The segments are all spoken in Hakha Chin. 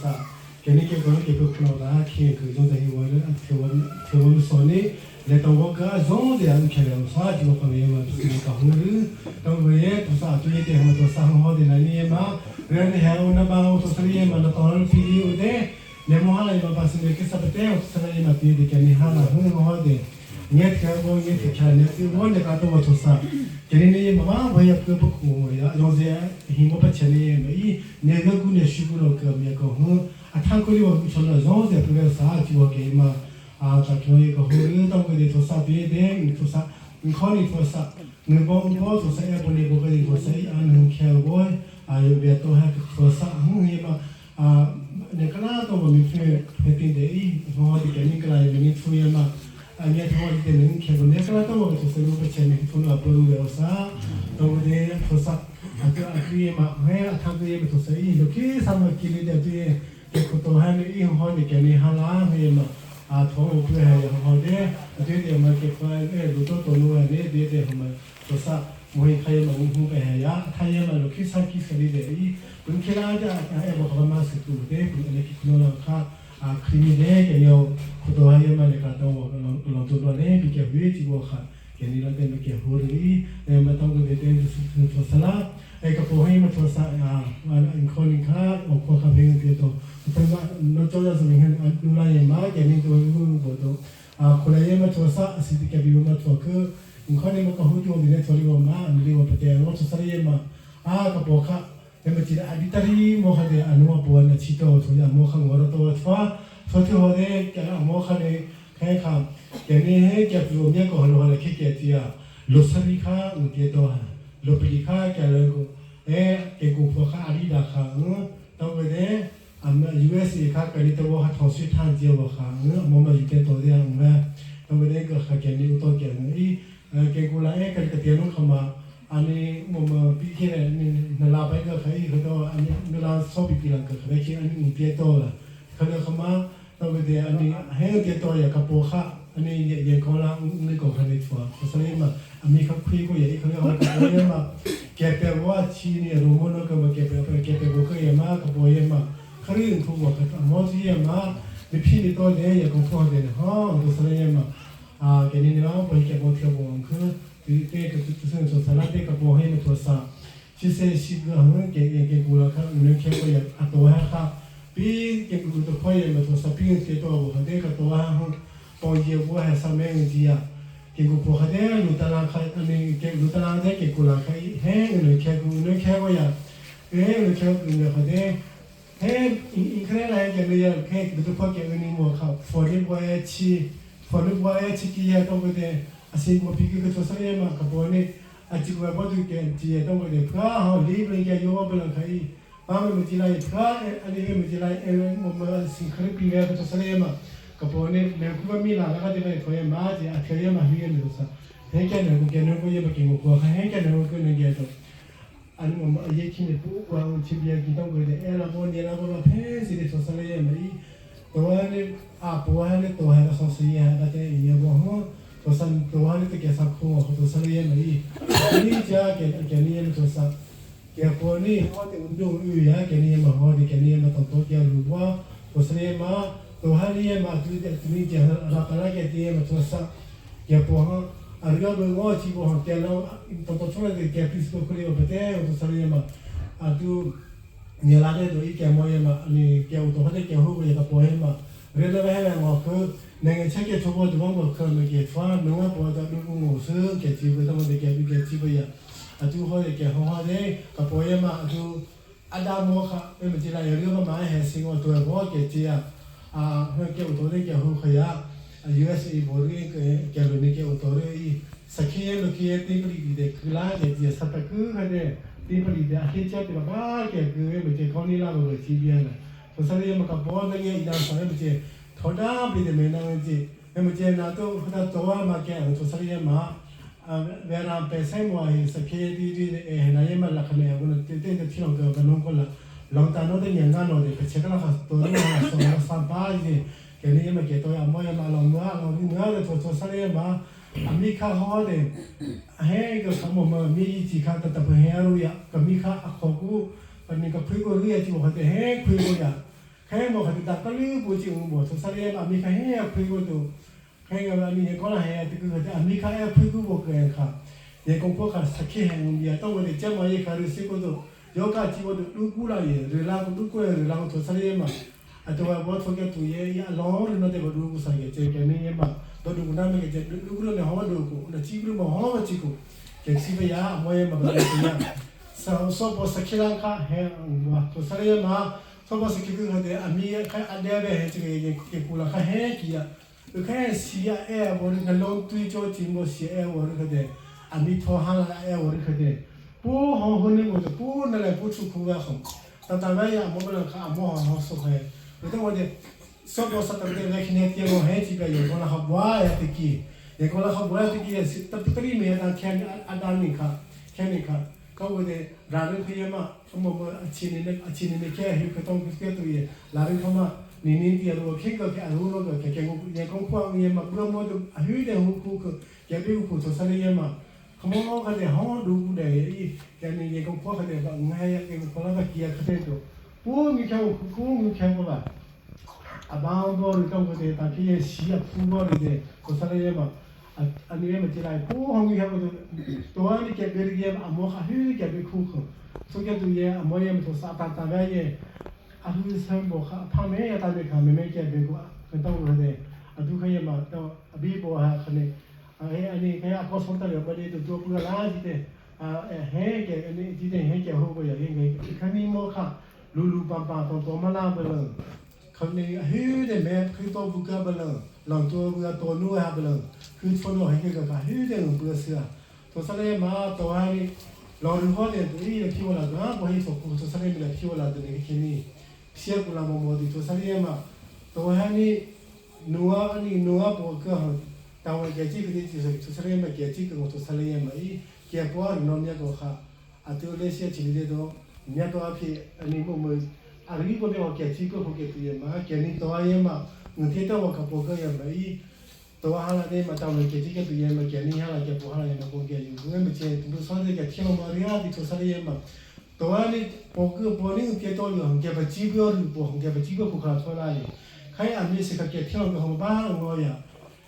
萨，给你给个给个苦劳的，听个种在我的听我听我们说呢，来到我个总的俺开了啥就可能嘛，就是搞红日，到我也多少就一点嘛，多少很好的来年嘛，人还有那帮我做生意嘛，那当然比有的，那么好了嘛，把是那个啥不对，我做生意嘛，比的给你好了很好的。你听我，你听看，你我那个都我做啥？给你那妈妈我也不不苦呀，有些很我不钱的没，那个姑娘许过了个没个哼，啊，他过来我说了，然后再不个啥就我给嘛，啊，他可一个后当个的做啥别的，你做啥，你考虑做啥，你帮我做啥也不你不可以做啥，啊，能看我啊，有别多还做啥，哼也嘛，啊，那个那都我们去去定的，咦，我的给你个来，你出也嘛。아니야 동아리 때는 개본에 깔았던 거 같아서 누가 재미 돈을 앞으로 외워서 동아리 도사 아그 아그에 막 해, 아그에 도사 이 이렇게 삼아 길이 되에 그것도 하는 이 허니 개니 하나 해마 아 동그 해 허데 뒤에 막 이렇게 에 루도 도노에 뒤에 하면 도사 모이 카에 막 후배 해야 타에 막 이렇게 사기 소리 되이 분케라자 에 뭐 가만 스쿠데 분에 이렇게 그노라 카 啊，克里米勒给你，苦多还有嘛那个等我老老多多嘞，比较会几个哈，给你那边比较好的，哎嘛当个的电就是做啥啦，哎个不会嘛做啥啊，啊，你可能看我看看别人别多，但是那做的是你看啊，努来嘛给你做不多，啊，后来嘛做啥是这个比我们做个，你看你们个好多的那做的我嘛，你我不对，我做啥的嘛，啊个不看。那么记得阿里达里莫哈的阿努阿波那祈祷，从阿莫哈我的多发，说的好的，给阿莫哈的看看，给你嘿给不面个好了去给的啊，罗萨里卡唔给多哈，罗布里卡给了个，哎给古佛卡阿里达卡嗯，到个的阿么 USA 卡给你的我哈陶水汤接我哈嗯，我们有点多的啊，我到个那个哈给你多给你，呃给过来哎给个电脑看嘛。อันนี้我们比起来，你那老板个可以去到อันนี้那老手比比那个可以去อันนี้เปียโต了，可能他妈那个的อันนี้还有เปียโต也个波哈，อันนี้也也可能那个可能错，所以嘛，อันนี้เขาคุยกู也可能เขาก็เนี่ยมาแกแปลว่าชีเนี่ยรู้มั้งก็มาแกแปลแกแปลว่าก็也มาก็บ่也มาเขาเรื่องทุกว่าก็มอที่มามีพี่นี่ตัวเนี่ย也ก็พอเด่นฮะตัว所以嘛啊แกนี่เราไปแกบ่เที่ยวบ่คือ 对个就是说啥啦，对个保险的多少，其实是个很给给给过了，看你看过也啊多还哈，比给过都可以嘛多少，比给多我和这个多还好，保险我还上面个啊，给过过和这路单拉开，你给路单拉这给过了开，嘿，你看过你看过呀，哎，你看过你和这。嘿，因可能来讲你要看，都看见你莫靠，法律我也去，法律我也去，几下都不得。asing ko pigi ko sa ma ka bo ne a chi ko bo tu ke ti to ko de pha ho li bling ke yo bo lang khai pa me ti lai pha ani me ti lai e mo ma sing khri pi ga ko sa ma ka bo ne me ku ba mi la ga de me tho ye ma ji a the ye ma hi ye me sa he ke ne ko ke ne ko ye ba ke ko ha he ke ne ko ne ge to ani mo ma ye ki ne pu wa chi bi ki to ko de e la bo ne la bo la phe si de so sa ye ma i to wa ne a bo wa ne to ha la so si ye ha ba te ye bo ho ตัวสันตัวนี้ตะเกียสักคงตัวสันเยี่ยมอีนี่จะแกแกนี่ยมตัวสักแกพอนี่ฮอดอุดมอือยาแกนี่มาฮอดแกนี่มาตัวตัวแกรู้ว่าตัวสันเยี่ยมมาตัวฮันนี่มาตัวเด็กนี่จะรับอะไรแกที่มาตัวสักแกพอฮะอันก็เป็นว่าที่บอกแกเราตัวตัวช่วยแกพิสก็คุยกับเต้ตัวสันเยี่ยมมาอ่ะตัวเนี่ยละเนี่ยตัวอีแกมวยมานี่แกตัวเขาได้แกหูแกพอเห็นมาเรื่องอะไรให้เราคือ 那个吃个土包地方我可能给饭，农啊包的如果我是给机会，他们得给给机会呀，啊就好的给好好的，个包也嘛就阿达摩卡，那么进来有六个嘛还是我对我给接啊，啊给我多的给好可呀，啊 USA 博的给给了你给我多的伊，十几六几地不里的，去啦给接十八个还的地不里的，啊去接的嘛给个么接考你那个级别了，所以嘛个包那个一样啥么接。头大比的没那个接，那么接那都那多啊嘛给，做啥的嘛，啊，为了白菜嘛，是开的的哎，那也嘛那可能我们对对的听了个个弄过了，老大弄的年干弄的，不切个那个多弄了说了三八的，给你们给多呀么呀嘛老么老么的做做啥的嘛，啊米卡好的，嘿个什么么米几卡的特别黑路呀，个米卡啊好过，反正个亏过路呀就好的嘿亏过呀。开么还是大个六不进我从啥里阿米卡嘿开过都，开个阿米也讲了嘿，这个阿米卡哎开过我个卡，也讲过卡十七嘿，也到我的家嘛也卡了西过都，有卡几我都路过了也，热拉路过热拉从啥里嘛，啊对我从个土也也老人那得个路过啥个，这个你嘛，都路过那么个这路过了好路过，那几个嘛好几个，这西边呀，我也没个呀，so so bo sakhilang kha he wa to sare ma so bo sakhi ku de ami kha ade be he chi ge ke ku la kha he ki ya u kha si ya e bo ri ka long tui cho chi mo si e wo ri ka de ami tho ha la e wo ri ka de bu ho ho ni mo de bu na le bu chu ku wa ho ta ta wa ya mo ba kha mo ho ho so he u de wo de so bo sa ta de le khine ti mo he chi ba ye ko la kha bwa ya te ki ye ko la kha bwa te ki si ta tri me ya khen a da ni kha khen ni kha ก็我的拉人可以嘛，我们去年的去年的开有个当个个也，拉人他嘛，年年的我看个看我那个看看我也讲话也嘛，不么都有点糊糊个，也比糊涂啥的也嘛，他们我看的好路的，伊，也你也讲话的吧，我还也讲那个也可得多，不你看我糊你看我吧，啊，帮帮你讲我的，但是也是啊，糊糊的，我啥的也嘛。ani ma tilai po hong ya ko to ani ke ber ge amo kha hu ke be khu khu so ke tu ye amo ye to sa ta ta ba ye a hu sa bo kha pha me ya ta be kha me me ke be ko ka ta wo de a du kha ye ma to a bi bo ha kha ne a he ani kha a ko so ta le ba de to to pu la ji de a he ke ani ji de he ke ho ko ya ye ke kha ni mo kha lu lu pa pa to to ma la ba le kha ni hu de me khu to bu ka ba le lang to bu to nu ha ba le คือคนเราให้กับการฮือเรื่องเบื่อเสือตัวสเลมาตัวให้เราดูข้อเดียตัวนี้ที่ว่าเราบ่ให้ตัวตัวสเลมีที่ว่าเราตัวนี้แค่นี้เสียกุลามโมดีตัวสเลมาตัวให้นี่นัวนี่นัวปกก็ตาวแกจีคือที่ตัวสเลมาแกจีคือตัวสเลมาอีแกปวดนอนเนี่ยก็ค่ะอาตัวเลเซียจิเลตัวเนี่ยตัวพี่อันนี้มุมอะไรก็ไม่ว่าแกจีก็คงแกตัวมาแกนี่ตัวเองมาเงินที่ตัวกับปกก็ยังไม่ตัวฮาลาเดมาตามเลยเกี่ยตัวเยมาเกี่ยนี่ฮาลาเกี่ยปูฮาลาเยมาคงเกี่ยอยู่เมื่อไม่เจอตัวสอนเกี่ยเที่ยวมาเรียดิตัวสลียมาตัวนี้ปกปนี่เกี่ยตัวเหลืองเกี่ยไปจีบหรือปกเกี่ยไปจีบกูขาดตัวไรใครอันนี้สิเกี่ยเที่ยวกับบ้านงอยอ่ะ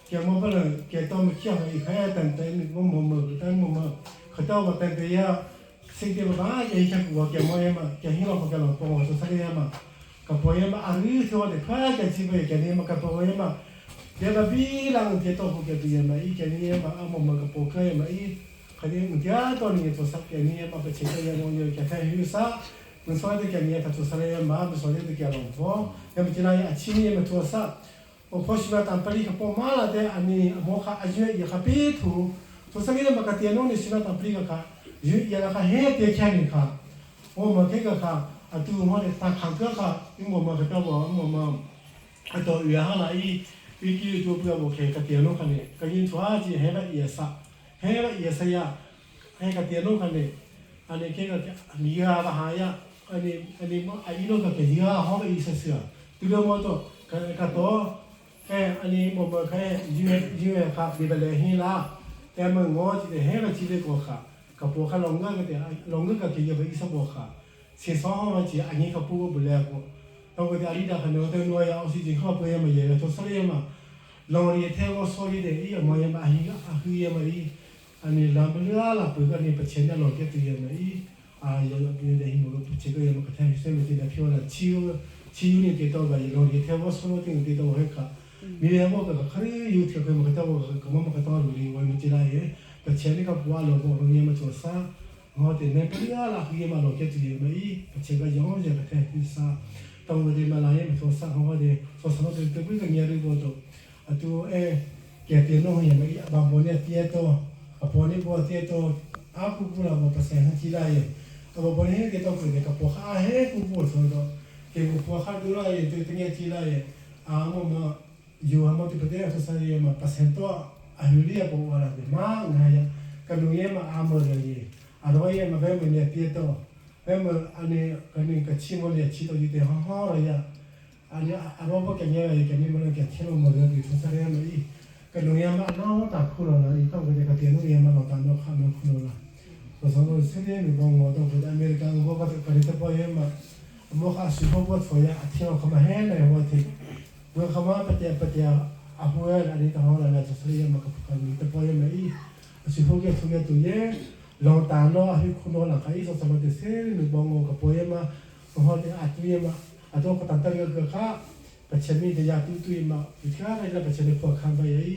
เกี่ยมาเปล่าเกี่ยตัวมาเที่ยวอีกใครแต่แต่มมมแต่มมเขาเจ้ามาแต่เดียสิ่งที่บ้านเกี่ยแค่กูเกี่ยมาเยมาเกี่ยหิ้วเขาเกี่ยหลงปงตัวสลียมากับปอยมาอันนี้ที่ว่าเด็กใครเกี่ยจีบเกี่ยนี่มากับปอยมาเดี๋ยวบีลังเที่ยวตัวเกี่ยวมาอีเกี่ยวมาอามมากับโปเกมาอีคราวนี้มันเที่ยวตัวนี้ตัวสักเกี่ยวมาไปเช็คเกี่ยวน้องเกี่ยวแค่หิวซะมันสอนเกี่ยวถ้าตัวสักมามันสอนเกี่ยวหลงพ่อยังไม่ที่ไรอาชีพนี้มาตัวสักโอ้พอชิมาตามปรีกับปมาละแต่อันนี้โมฆะอายุยาปีถูตัวสักนี่มากระเตียนน้องนี่ชิมาตามปรีกับค่ะยุยาละค่ะเฮ้เตียแค่นี้ค่ะโอ้มาแค่กับค่ะอ่ะตัวมันตาขังก็ค่ะอีหมอมากับตัวหมอมาตัวอยู่ฮะละอีวิกิตัวเปลือกโอเคกระเตียนกันเนี่ยก็ยินชัวจีเฮระเยสะเฮระเยสยะให้กระเตียนกันเนี่ยอันนี้แค่ก็มียาหายะอันนี้อันนี้มันอายุก็เป็นยาห้องอีเสียตัวเรื่องมันตัวกระตัวแค่อันนี้มันแค่ยืดยืดครับมีไปเลยฮีละแต่มันงอจีเฮระจีเล็กกว่าค่ะกับพวกเขาลงเงินก็แต่ลงเงินก็คือจะไปอีสบอกค่ะเสียสองห้องมันจีอันนี้เขาพูดบุเล่กูต้องไปอาลีดาเขาเนี่ยตัวน้อยเอาสิจริงเขาไปยังไม่เยอะตัวเสียมาลองเรียนเทวะสอรีเดียมายมาฮีอาฮียมาอีอันนี้ลำเรือละปุ่นอันนี้ประเทศเนี่ยลองเก็บตัวมาอีอ่าอย่างนี้เดี๋ยวมันก็เช็คก็ยังมันก็แทนเส้นมันจะพิวละชิวชิวนี่ติดตัวไปลองเรียนเทวะสอรีติดตัวให้ค่ะมีเรื่องว่าก็ครีอยู่ที่ก็มันก็ตัวก็มันก็ตัวรู้ดีวันมันจะได้ประเทศนี่ก็ว่าเราบอกเรียนมาตัวซะงอแต่ในปริยาละคือมาลองเก็บตัวมาอีประเทศก็ย้อนจะก็แทนที่ซะต้องเรียนมาลายมาตัวซะงอเดี๋ยวตัวซะเราจะไปกันเงี้ยรู้ตัวตัวเอเกี่ยเตียนน้องอย่างนี้บางคนเนี่ยเตียตัวบางคนนี่บัวเตียตัวอากูกูเราบอกภาษาอังกฤษได้บางคนนี่เกี่ยตัวกูเนี่ยกับพวกข้าเฮ้กูปวดตัวเกี่ยวกับพวกข้าดูไรตัวตัวเนี่ยทีไรอาโมมาอยู่อาโมติปเตอร์ตัวเสียมาภาษาตัวอายุเรียบอกว่าอะไรมาไงกันดูเยี่ยมาอาโมเลยอารมณ์เยี่ยมาแบบเนี่ยเตียตัวแบบมันอันนี้กันนี่กับชิมเนี่ยชิตัวอยู่ที่ห้องห้องเลยอ่ะอันนี้อารมณ์ก็แก่เนี่ยแก่นี่มันแก่เที่ยวมาเลยที่ทุกเรื่องเลยกันดูเยี่ยมาน้องตาคู่เราเลยต้องไปกับเตียนเยี่ยมาเราตามน้องข้ามคู่เราละตัวสองคนเสียมีบางคนต้องไปอเมริกาก็ไปไปที่ปอยมา Mo kha si ho bo thoya a thiang khama he na ho thi bu khama patia patia a huel ani ta ho la la chasri ma ka phukan ni te poye ma i si ho ge thu ge tu ye long ta no a hi khu no la kha i so sama te se nu bongo ka poye ma ho te a tu ye ma a to ka tan ta ge ka pa chemi te ya tu tu ma kha ka la pa chemi pho kha ba ye i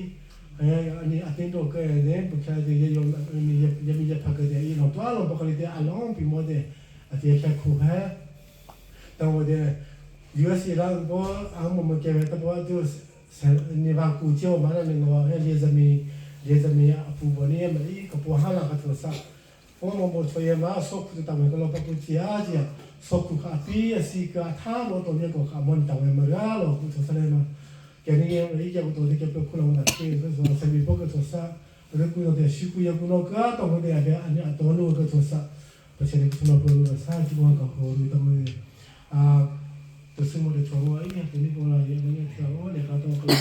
ani a tin do ke ne bu kha de ye yo ni ye ye mi ye pha ke de i long to a long pa ka li te a long pi mo de a te kha khu ha 但我的有些人我俺们们给的我就是你把古旧嘛那那个列着米列着米不不你们一个不哈那个多少，我们不出也嘛说苦的当们个老不家家说苦卡比是个他们都那个卡们当们没啊了不做啥来嘛，给你一个都是给不可能的，所以说什么不个做啥，如果要的辛苦也不那个，当们的也按按多路个做啥，不是你出了不路啥就往搞好路当们啊。就是我的错误，哎呀，给你过来也没有错误，你看到过来，